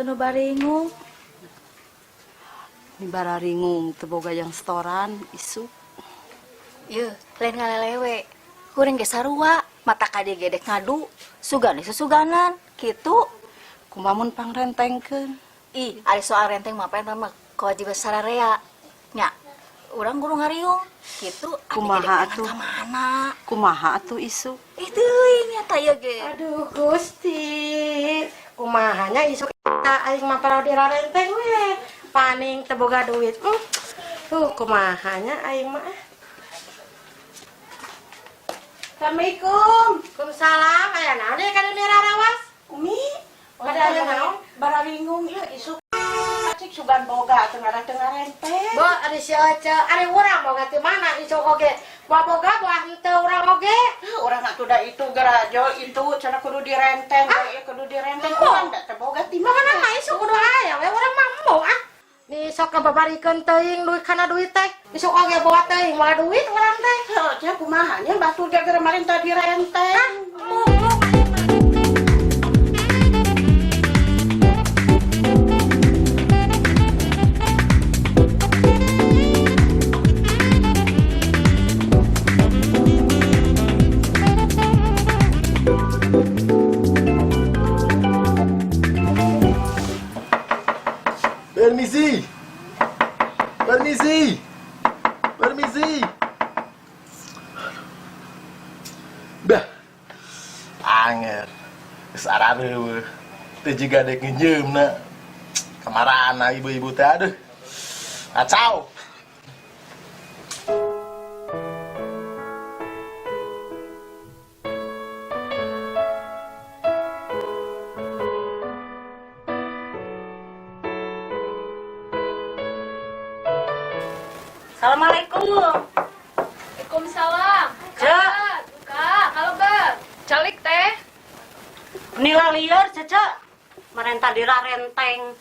nu baringung? Ini bararingung teu boga jang setoran isuk. Yeuh, lain ngalelewe. Kuring ge sarua, mata ka dieu ge dek ngadu, sugan susuganan, kitu. Kumaha mun pangrentengkeun? Ih, ari soal renteng mah eta mah kewajiban sararea. Nya, urang kudu ngariung, kitu. Kumaha atuh? Ka mana? Kumaha atuh isuk? Ih, teuing nya tah ieu ge. Aduh Gusti, kumaha nya isuk aing mah parodi rarenteng we. Paning teu boga duit. Tuh kumaha nya aing mah. Assalamualaikum. Waalaikumsalam. Aya naon ieu ka dunia rarawas? Umi, Pada aya naon? Bararingung ieu isuk. Cik sugan boga teu teu renteng. Bo, ari si Oce, ari urang boga ti mana isuk oge? Boa boga boa henteu urang oge. Urang atuh da itu gerajo itu cenah kudu direnteng, ieu kudu direnteng. Urang da teu boga ti Mana mana? Mah isuk kudu aya we urang mah embung ah. Nih sok kababarikeun teuing duit kana duit teh. Isuk oge bawa teuing moal duit urang teh. Heuh, cenah kumaha nya batur ge geura marenta direnteng. Embung. Permisi. Permisi. Permisi. Bah. Anger. Geus arareuweuh. Teu jiga dek nginjeumna. Kamarana ibu-ibu teh, aduh. Kacau. Assalamualaikum. Waalaikumsalam. Cek. Kak, kalebet. Calik teh. Nila lieur, Cece. Marenta dirarenteng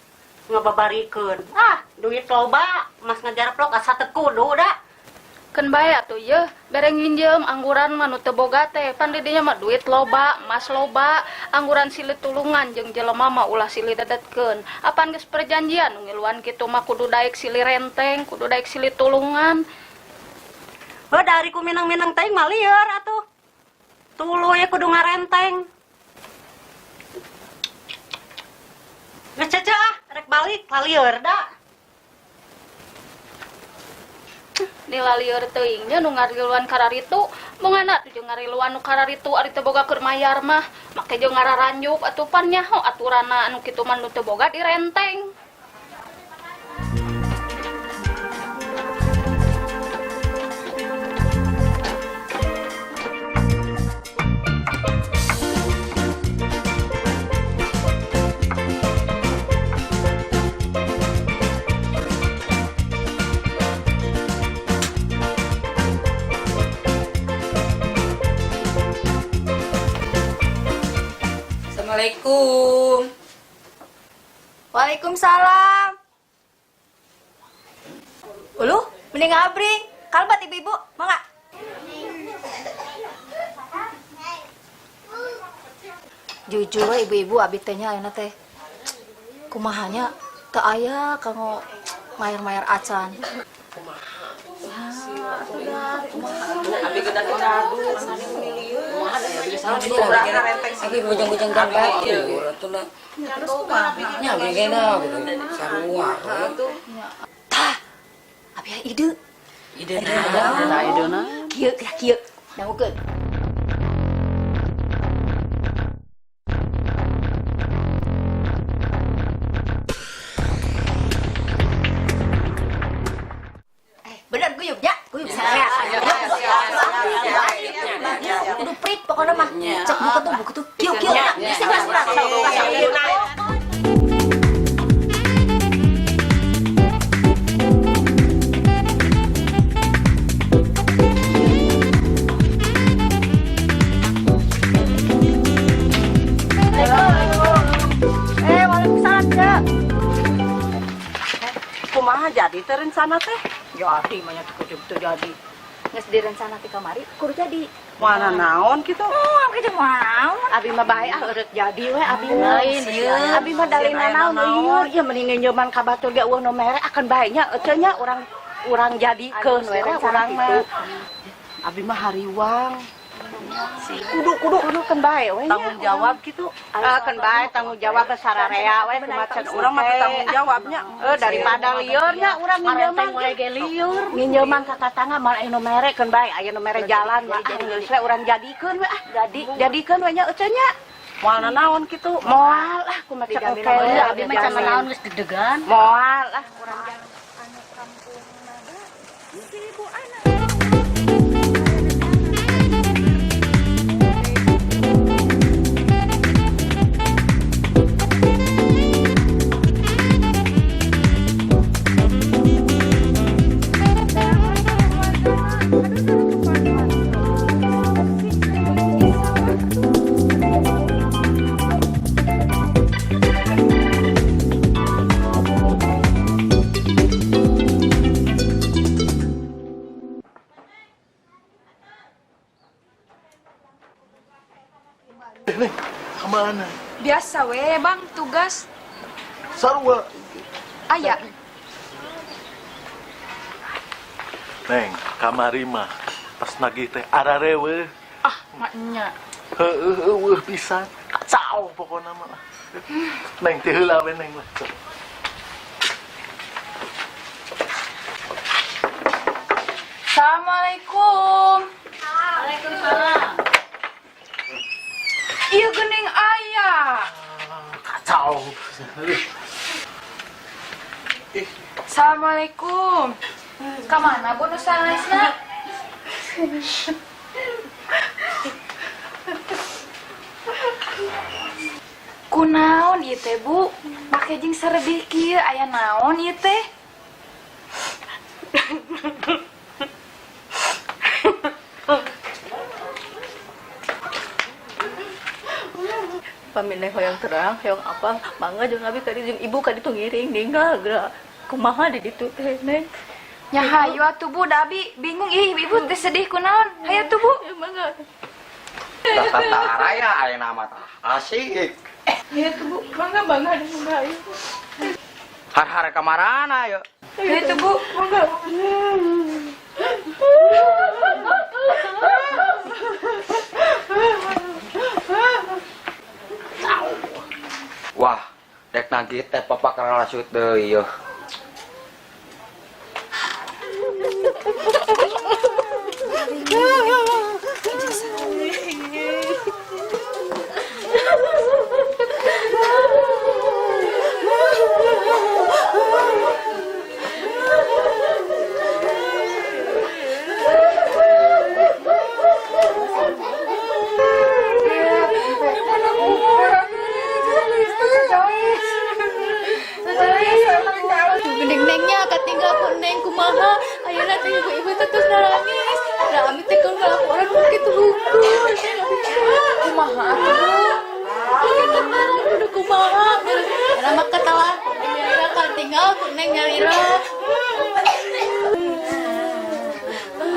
ngababarikeun. Ah, duit loba, mas ngajarplok asa teu kudu da. Keun bae atuh yeuh, bere nginjem angguran mah nu teu boga teh. Pan di dinya mah duit loba, emas loba, angguran silih tulungan jeung jelema mah ulah silih dedetkeun. Apan geus perjanjian nu ngiluan kitu mah kudu daek silih renteng, kudu daek silih tulungan. Heuh, dari ku minang-minang teuing mah lieur atuh. Tuluy kudu ngarenteng. Geus, Cece, ah, rek balik lalieur da. Nila lieur teuing nya nu ngariluan kararitu, mungana tuh jeung ngariluan nu kararitu ari teu boga keur mayar mah, make jeung ngararanjuk atuh pan nyaho aturanna anu kitu mah nu teu boga direnteng. Assalamualaikum. Waalaikumsalam. Uluh, mending ngabring. Kalbat ibu-ibu, mangga. Jujur we ibu-ibu, abi teh nya ayeuna teh. Kumaha nya teu aya kanggo mayar-mayar acan. Abi geus ngadu. Abi bujang-bujang gambar. Nya gena sarua. Tah, abi aya ide. Ide naon? Ide naon? Kieu kieu kieu. Dangukeun. Eh, bener guyub nya, guyub saya. Kudu prik pokoknya mah. Cek buku tuh, buku tuh. Kieu kieu nya. Bisa geus urang. Eh, waalaikumsalam, Cek. Kumaha jadi teh rencana teh? Jadi mah nya teu jadi. Geus direncana ti kamari kudu jadi. Mana naon kitu? Moal kitu moal naon. Abi mah bae ah eureut jadi we abi mah. Lain sieun. Abi mah dalina naon lieur, ieu mending nginjeuman ka batur ge eueuh nu mere akan bae nya eceu nya urang urang jadikeun we lah urang mah. Abi mah hariwang. Kudu kudu kudu keun bae we nya. Tanggung jawab gitu. Ah, keun bae tanggung jawab sararea we kumaha Urang mah teu tanggung jawabnya. Eh, daripada lieur nya urang nginjeuman we ge lieur. Nginjeuman ka tatangga malah aya nu mere keun bae, aya nu mere jalan mah ah geus we urang jadikeun we ah. Jadi Jadikeun we nya eceu nya. Moal naon kitu? Moal ah kumaha cek Dijamin oke. sama Abi mah can naon geus deg-degan. Moal ah urang jadi. Neng, kemana? Biasa we bang, tugas Sarua. aya. Neng, kamari mah pas nagih teh ararewe. Ah, maknya. Heueuh eueuh pisan. Kacau pokona mah. Neng teh heula we neng lah. Sok. Assalamualaikum. Waalaikumsalam. Iya gening aya. Kacau. Ih, Assalamualaikum. Kamana bu nu sanesna? Kunaon ieu teh bu? Make jeung seredih kieu aya naon ieu teh? Pamilih hoyong terang, hoyong apa, mangga jeung abi ka ditu jeung ibu ka ditu ngiring ninggal geura. Kumaha di ditu teh, Neng? Nya hayu atuh bu, da abi bingung ih ibu teh sedih kunaon. Hayu atuh bu. Ya, mangga. Tata raya aya nama tah. Asik. Hayu atuh bu, mangga mangga ada mangga hayu. Har-har kamarana yo. Hayu atuh bu, mangga. Wah, dek nagih teh papak ralasut deui yeuh. Geuning nengnya katinggal ku neng kumaha ayeuna teh ibu-ibu teh terus nangis. Da ami teh keur ngalaporan mun kitu hungkul. Kumaha atuh bu? Kudu kumaha. Era mah katalah nyalira katinggal ku neng nyalira.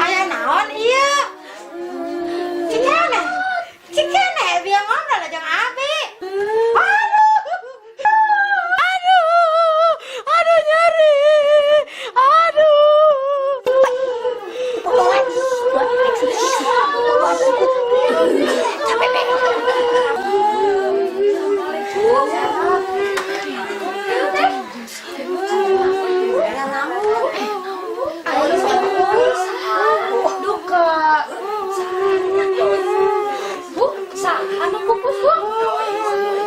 Aya naon ieu? Cikene. Cikene biang ngobrol jeung abi. Aduh. Aduh. Aduh nyeri. Aduh. Duka. Bu, saha nu pupus bu?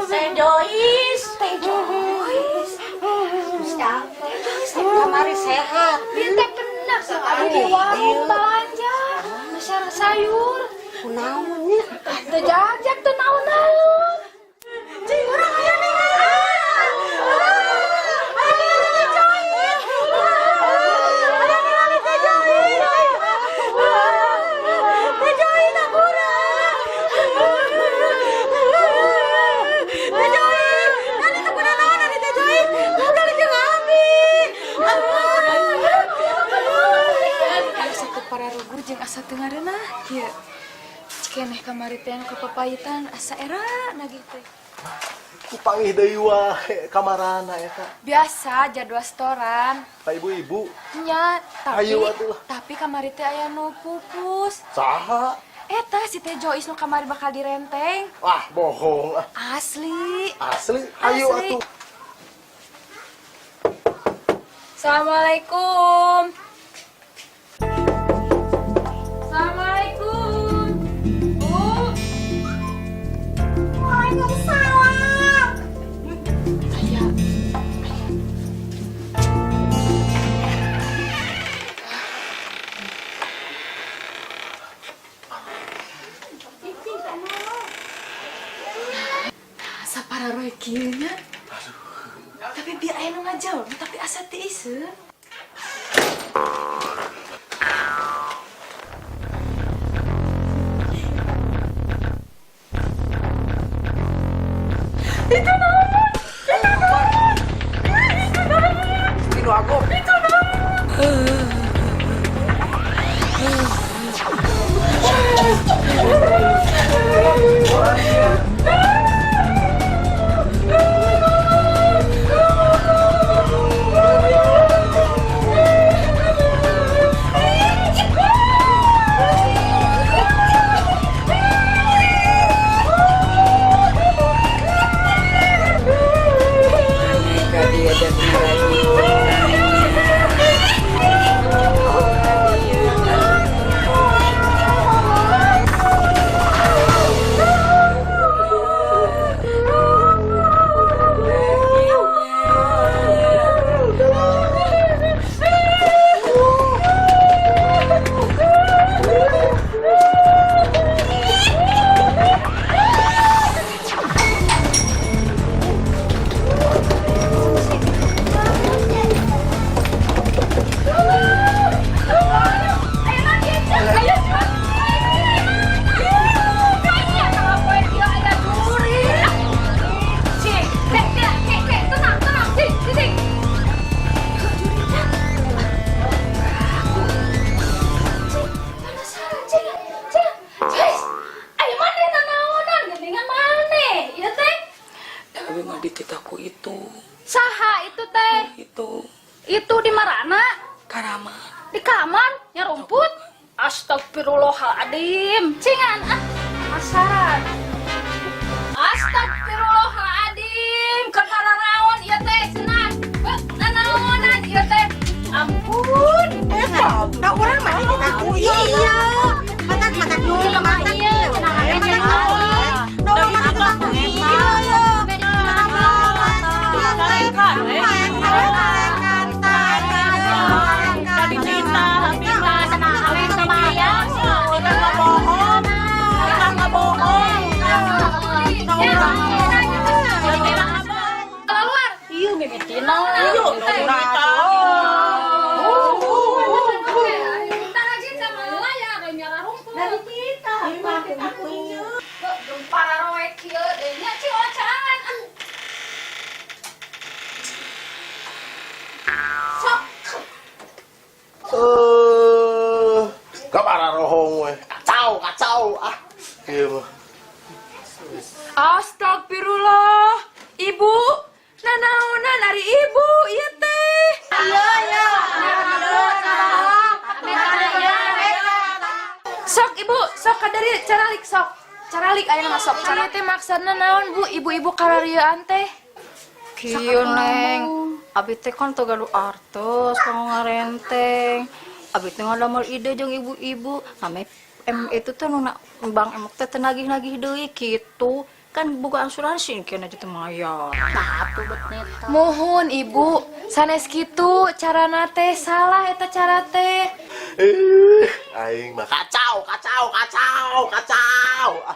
Teh Jois, Teh Jois. Kamari sehat. Ieu teh bener abi di warung balanja, meser sayur. Kunaon nya? Teu jajak teu naon-naon. Cing urang aya ningali. Aya ningali Teh Jois. Aya ningali Teh Jois. Teh Jois urang. Teh Jois, nani teu kunaon ari Teh Jois. Ngobrol jeung abi. Asa teu pararuguh jeung asa Keneh kamari teh anu kapapayitan asa era nagih teh. Ku panggih deui wae kamarana eta? Biasa jadwal setoran. Ka ibu-ibu. Nya, tapi Ayo atuh. Tapi kamari teh aya nu pupus. Saha? Eta si teh Jois nu kamari bakal direnteng. Wah, bohong ah. Asli. Asli, ayo Asli. Atuh. Assalamualaikum. Assalamualaikum. Bu. Waalaikumsalam. Aya. Sapararoe kieu nya. Tapi biar aya nu ngajawab, tapi asa teu iseun. Itu naon? Itu naon? Itu naon? Itu aku. Itu naon? Ayo, cepat. Cik, cek, cek, cek, cek, tenang, tenang, cik, cik, cik. Penasaran, cik, cik, cik. Ayo mana nanaonan, geningan mana? Ieu teh? Tapi mah dititah ku itu. Saha itu teh? Itu. Itu di marana? Karama. Di kamar, nyarumput. Astagfirullahaladzim. Cingan, ah, penasaran. Astagfirullahaladzim. Keur nanaon ieu teh cenah? Beuh, nanaonan ieu teh? Ampun. Eta, da urang mah dititah ku iya. Matak matak nu matak. Iya, cenah Matak da urang mah dititah ku iya. Dari cinta abi mah cenah awe kebayang. Kita nggak bohong. Kita nggak bohong. Keluar. Iya mimitina. Iya mimitina. Bentar lagi sama ya, ada nyara rumput. Dari kita. Aku iya. Pararoe kieu deui nya cing ocangan. Ah. Sok. Eh, kamara rohong we. Kacau, kacau ah. Ieu mah. Astagfirullah. Ibu, nanaonan ari ibu ieu teh? Iya. Sok ibu, sok kadari caralik sok. Caralik aya mah sok. Cari teh maksudna naon, Bu? Ibu-ibu kararieuan teh? Kieu, Neng, abi teh kan teu gaduh artos kanggo ngarenteng. Abi teh ngadamel ide jeung ibu-ibu. Name M itu teh nu Bang Emok teh teu nagih-nagih deui kitu. Kan boga asuransi kena aja teu mayar. Nah, atuh bet neta. Muhun ibu, sanes kitu carana teh salah eta cara teh. Eh, aing mah kacau, kacau, kacau, kacau. Ah.